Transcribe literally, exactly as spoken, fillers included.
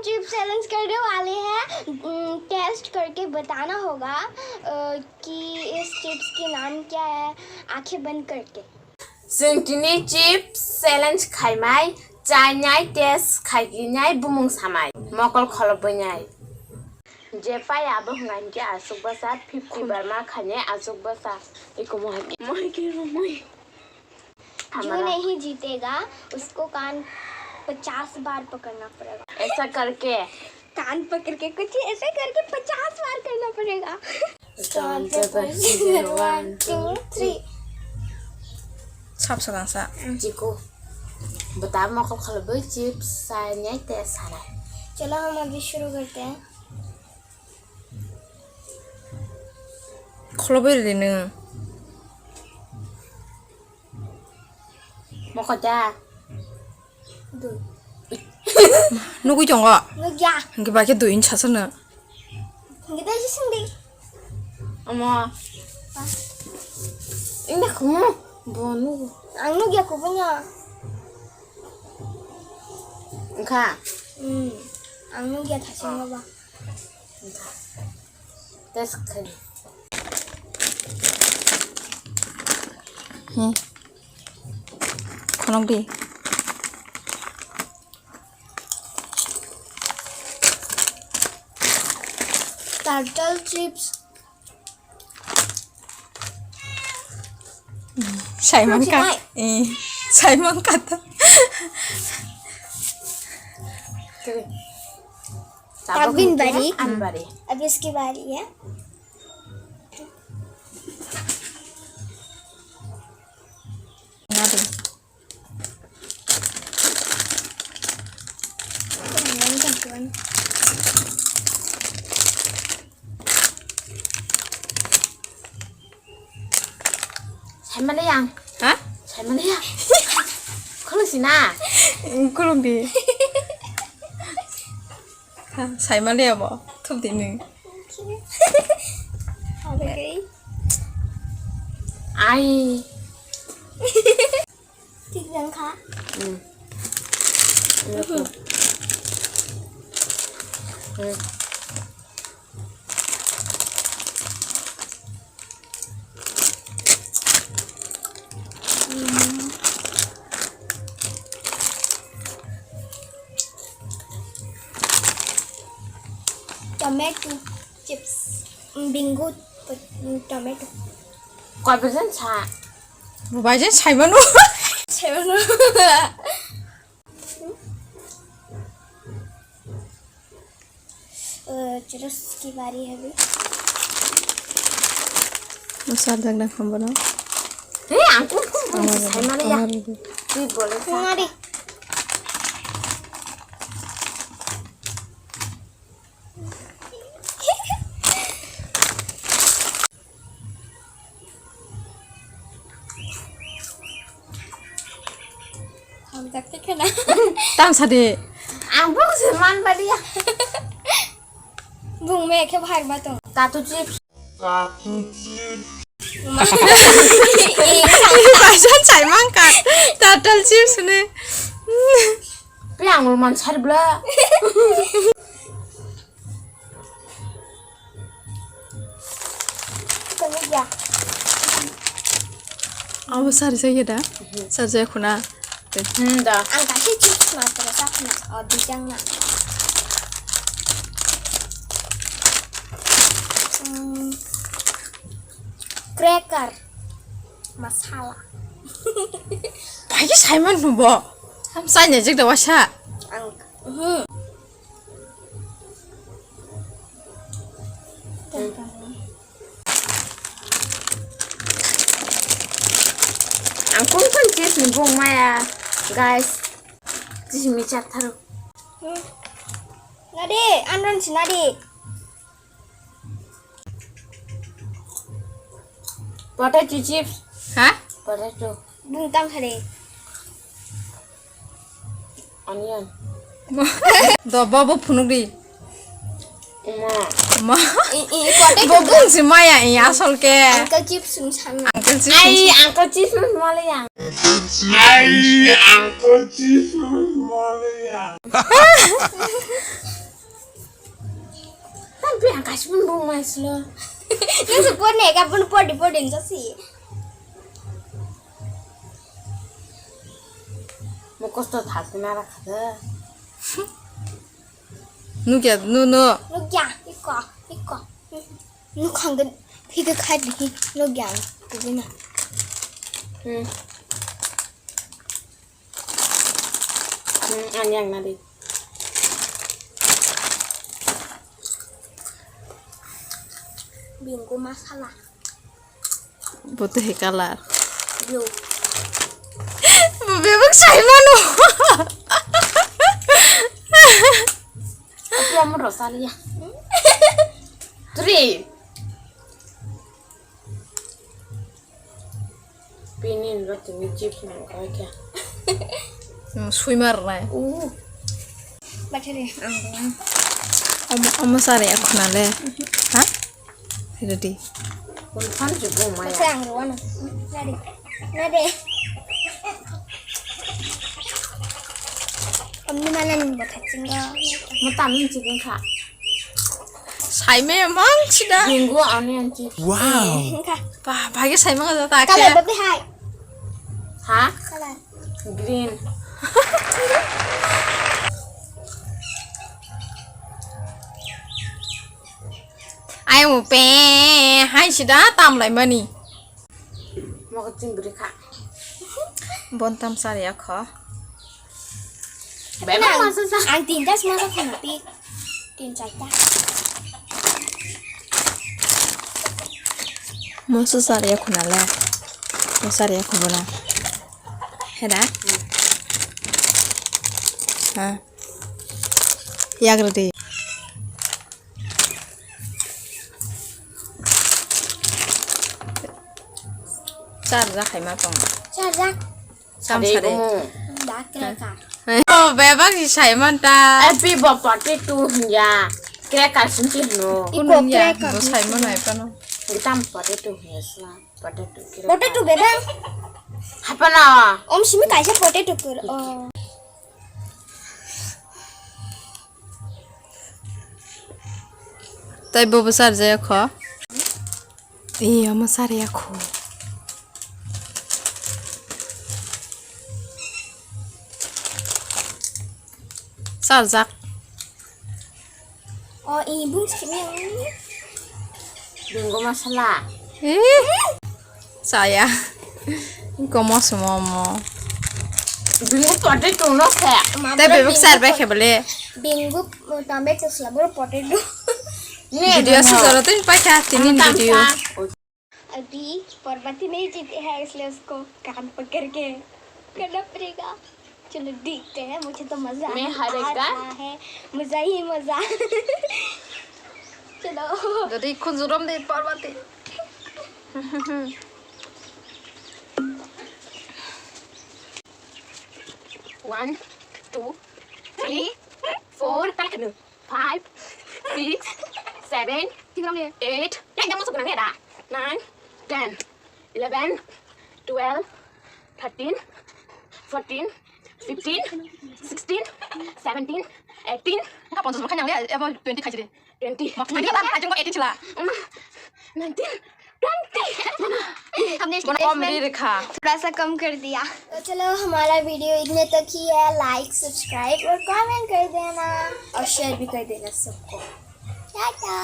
Chips challenge करने वाले हैं। उम, टेस्ट करके बताना होगा, अ, कि इस चिप्स के नाम क्या है, आंखें बंद करके। Chwng tini chips challenge khaimai, chainai, test khaikinai, bumung samai, mokol kholobwinai. Je pai abo hwnka hinkhe aswk bwsa fifty bar ma khainai aswk bwsa. Iko mohai ke, mohai ke, mohai. जो नहीं जीतेगा, उसको कान पचास बार पकड़ना पड़ेगा। ऐसा करके। कान पकड़ के कुछ ऐसे करके पचास बार करना पड़ेगा। Stone, paper, scissor, one, two, three. Sap sa sa. Jiko. Bata mokol kholobwi chips chainai tei sanai. चलो, हम अभी शुरू करते हैं। Kholobwi rwdi nwng. Mokol da. Dui. Nugui tongo. Nugya. Hingke bai khe dui hinwi sasano. Hingke dai sising di. Omo. Inda khumu. Bo nugo. Ang nugya kubunya. Wngkha. Hmm. Ang nugya thasing ba. Test khai. Hmm. Khonok di. Turtle chips. Sai man ka. Sinai. Eh, sai man ka ta. Tabuk Tabuk bari. An bari. Abhi iski bari hai. Saimaliya. Ha? Saimaliya. Khulumsina. Khulumdi. Ha, saimaliya bo. Thupdi nung. Ai. Thik wngkha. Hmm. Hmm. Tomato chips. Bingo tomato. Koi percent sa? Bo bai je saimano. Saimano. Eh, terus kibari habis. Masar dagdag hambono. Hei, angkung kung kung. Amar, saimano ya. Amar. Tui bole sa. Ngari. Hamjak khe khena. Tam sadi. Ang bung se man baliya. Bung me khe bhai ba tong. Tatu chips. Baisan chai mangka. Turtle chips ne. Pe ang man sar bla. Abo sar jaya da? Sar jaya khuna. Hmm, da. Ang kasi chips matro sa khuna. O, dijang na. Hmm. Cracker masala. Pai khe saimano bo. Ham sai ne jek da wasa. Ang, hmm. Ang kung kung chips ni bung maya, guys. Chips ni chat tharo. Hmm. Nadi, anron si nadi. Potato chips. Ha? Potato. Bung tang khare. Onion. Do, bo, bo phunuk di. Ma. Ma. I, i, i, potato. Bo bung si maya, i asol ke. Uncle chips sung sana. Uncle chips. Ai, uncle chips maliya. Ai, uncle chips maliya. Biang kasih pun bung mai silo. Nang su por ne ka pun por di por din jasi. Mo kosto thak na rakha de. Nukya, nu, nu. Nukya, iko, iko. Nukhang ke, hike khai di, nukya, kubina. Hmm. Hmm, anyang nadi. Bingo masala. Boto he color. Blue. Bebak sai mano. Aku amo rosalia. Three. Pinin roti ni chips nang koi kya. Hmm, swimmer nai. Uh. Bathari. Omo, omo sari akhuna le. Ha? Ready. Kun fan jugo maya. Bathari ang ruwana. Nade. Nade. Omni manan bathachinga. Mo tamin chicken kha. Saime mang sida. Bingo onion chips. Wow. Kha. Ba, bagi saimang jata. Color ke. Babi hai. Ha? Color. Green. Ai mo pe hai sida tam lai mani. Mo ching bri kha. Bon tam sari akho. Bebak masa sa. Ang tinta semua sa kena pi. Tin charta. Moso sari akhuna le. Mo sari akho bona. Heda? Ha. Yagradi. Charja khaima tong. Charja. Sam sare. Dak kre ka. Oh, bebak si Simon ta. Happy bo potato hwnja. Cracker sinchi hwno. Iko cracker. Bo Simon ai pano. Tam potato hwnja sa. Potato cracker. Potato bebak. Hapana. Om simi kaisa potato kur. Oh. Tai bo bwsar je kho. Ee, omo sariya kho. Sarjak. O, ee, bung sikini. Bingo masala. Ee. Saya. Komo sumo mo. Bingo potato no khe. Te bebek sar bai khe bole. Bingo tomato sla boro potato. Ne, video se jaro tin pai kha tinin video. अभी पर्वती नहीं जीते हैं, इसलिए उसको कान पकड़ के करना पड़ेगा। चलो देखते हैं, मुझे तो मजा मैं आ हर एक बार रहा है, मजा ही मजा। चलो। Jadi kunjurom de Parvati. One, two, three, four, five, six, seven, eight, nine, ten, eleven, twelve, thirteen, fourteen, fifteen, sixteen, seventeen, eighteen. Ka ponchas bo khainang le, ebo twenty khaisidi. Twenty. Mak twenty ta, ajung ko eighteen chila. Nineteen, twenty. हमने इसमें थोड़ा सा कम कर दिया। तो चलो, हमारा वीडियो इतने तक ही है। लाइक, सब्सक्राइब और कमेंट कर देना और शेयर भी कर देना सबको। टाटा।